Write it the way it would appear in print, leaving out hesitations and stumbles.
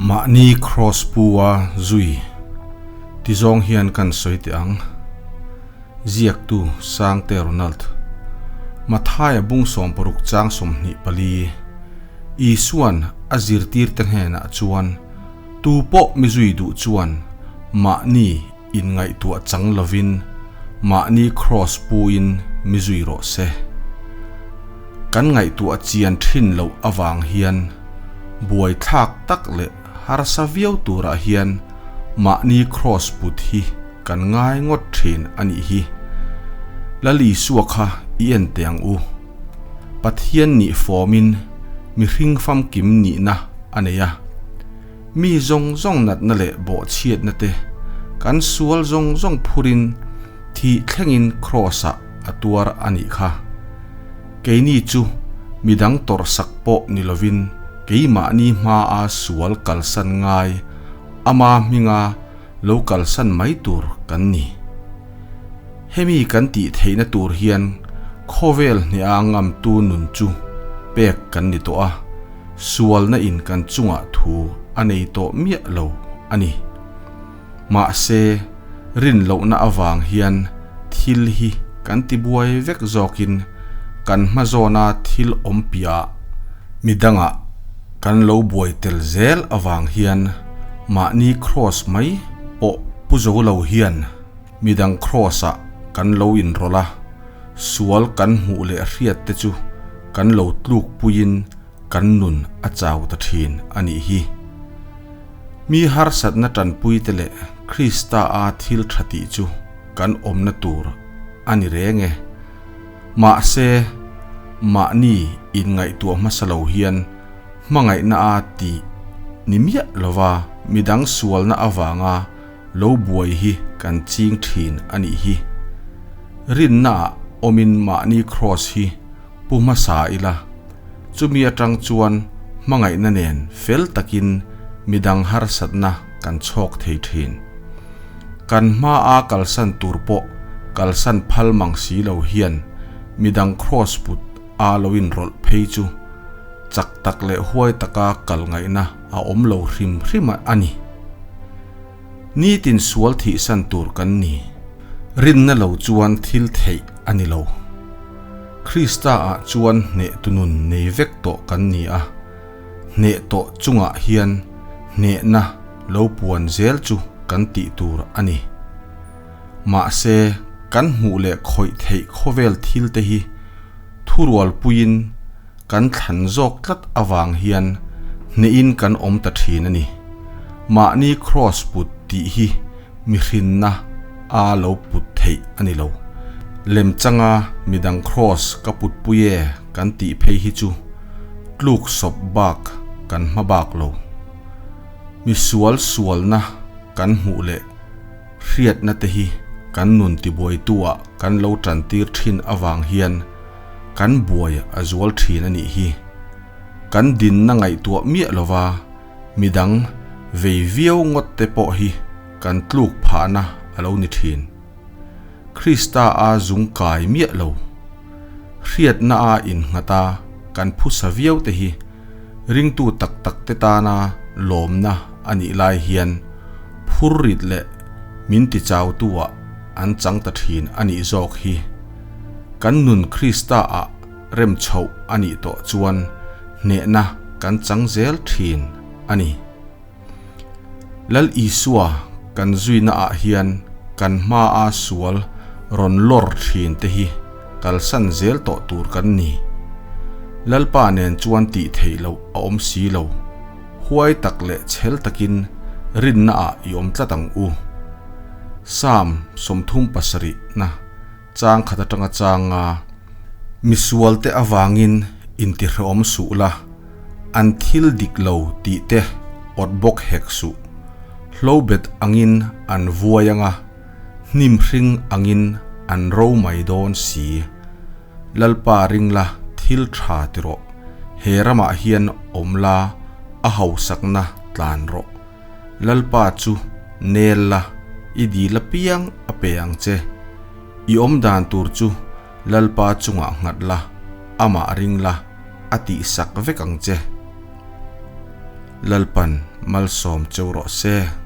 Mahni Kraws pu a zui ti zawng hian kan sawi teh ang. Ziaktu Sangte Ronald. Mathaia bung 60 chang 24 Isuan a zirtirte hnenah chuan tu pawh mi zui duh chuan mahni inngaihtuah chang lovin mahni kraws puin mi zui rawh se. Kan ngaihtuah chian thin loh avang hian buaithlak tak leh harsa viau turah hian mahni kraws put hi kan ngai ngawt thin a nih hi. Lal Isua kha i en teh ang u. Pathian nih fawmin mihring famkim nihna a nei a. Mi zawng zawng natna leh bawhchhiatna te kan sual zawng zawng phurin thih thlengin kraws-ah a tuar a nih kha. Keini chu midang tawrhsak pawh ni lovin keimahni hmaa sual kalsan ngai ama hminga lo kalsan mai tur kan ni. Hemi kan tih theihna tur hian khawvel hneha ngamtu nun chu pek kan ni tawh a, sualna in kan chungah thu a nei tawh miah lo a ni. Mahse, rin lohna avang hian thil hi kan tibuai vek zawkin kan hmazawna thil awm piahah midangah kan lo buai tel zel avang hian mahni kraws mai pawh pu zo lo hian midang kraws-ah kan lo inrawlh a, sual kan hmuh leh hriat te chu kan lo tluk puiin kan nun a chau ta thin a nih hi. Mi harsatna tanpuite leh Krista-a thil tha tih chu kan awmna tur a ni reng e. Mahse, mahni inngaihtuah hmasa lo hian hmangaihna a tih ni miah lova midang sualna avanga lo buai hi kan ching thin a nih hi. Rinnaah awmin mahni kraws hi pu hmasa ila, chumi atang chuan hmangaihna nen fel takin midang harsatna kan chhawk thei thin. Kan hmaa kalsan tur pawh kalsan phal mang si lo hian midang kraws put a lo inrawlh phei chu chak tak leh huai taka kal ngaihna a awm lo hrim hrim a ni. Nitin sual thihsan tur kan ni. Rinna lo chuan thil theih a ni lo. Krista ah chuan hneh tunun nei vek tawh kan ni a, hneh tawh chungah hian hnehna lo puan zel chu kan tih tur a ni. Mahse, kan hmuh leh khawih theih khawvel thil te hi thurualpuiin kan thlan zawk tlat avang hian hnehin kan awm ta thin a ni. Mahni kraws put tih hi mihrinna a lo put theih a ni lo. Lemchanga midang kraws ka putpui e kan tih phei hi chu tluk sawp bak kan hma bak lo. Misual sualna kan hmuh leh hriatna te hi kan nun tibuaituah kan lo tantir thin avang hian kan buai a zual thin a nih hi. Kan dinna ngaihtuah miah lova midang vei viau ngawt te pawh hi kan tluk phahna a lo ni thin. Krista a zung kai miah lo. Hriatna a innghat a kan phusa viau te hi ringtu tak tak te tana lawmna a nih lai hian phur rit leh min ti chautu ah an chang ta thin a nih zawk hi. Kan nun Krista ah rem chhoh a nih tawh chuan hnehna kan chang zel thin a ni. Lal Isua kan zuina ah hian kan hma a sual rawn lawr thin te hi kalsan zel tawh tur kan ni. Lalpa nen chuan tih theih loh a awm si lo. Huai tak leh chhel takin rinna ah i awm tlat ang u. Psalm 37 na chang khat atanga changa misualte avangin intihrehawm suh la, an thil dik lo tih te awt bawk hek suh. Hlobet angin an vuai anga, hnim hring angin an ro mai dawn si. Lalpa ring la thil tha ti rawh, he ramah hian awm la a hausakna tlan rawh. Lalpa chu nel la, i dil apiang a pe ang che. I awm dan tur chu Lalpa chungah nghat la, amah ring la, a tihsak vek ang che. Lalpan malsawm cheu rawh se.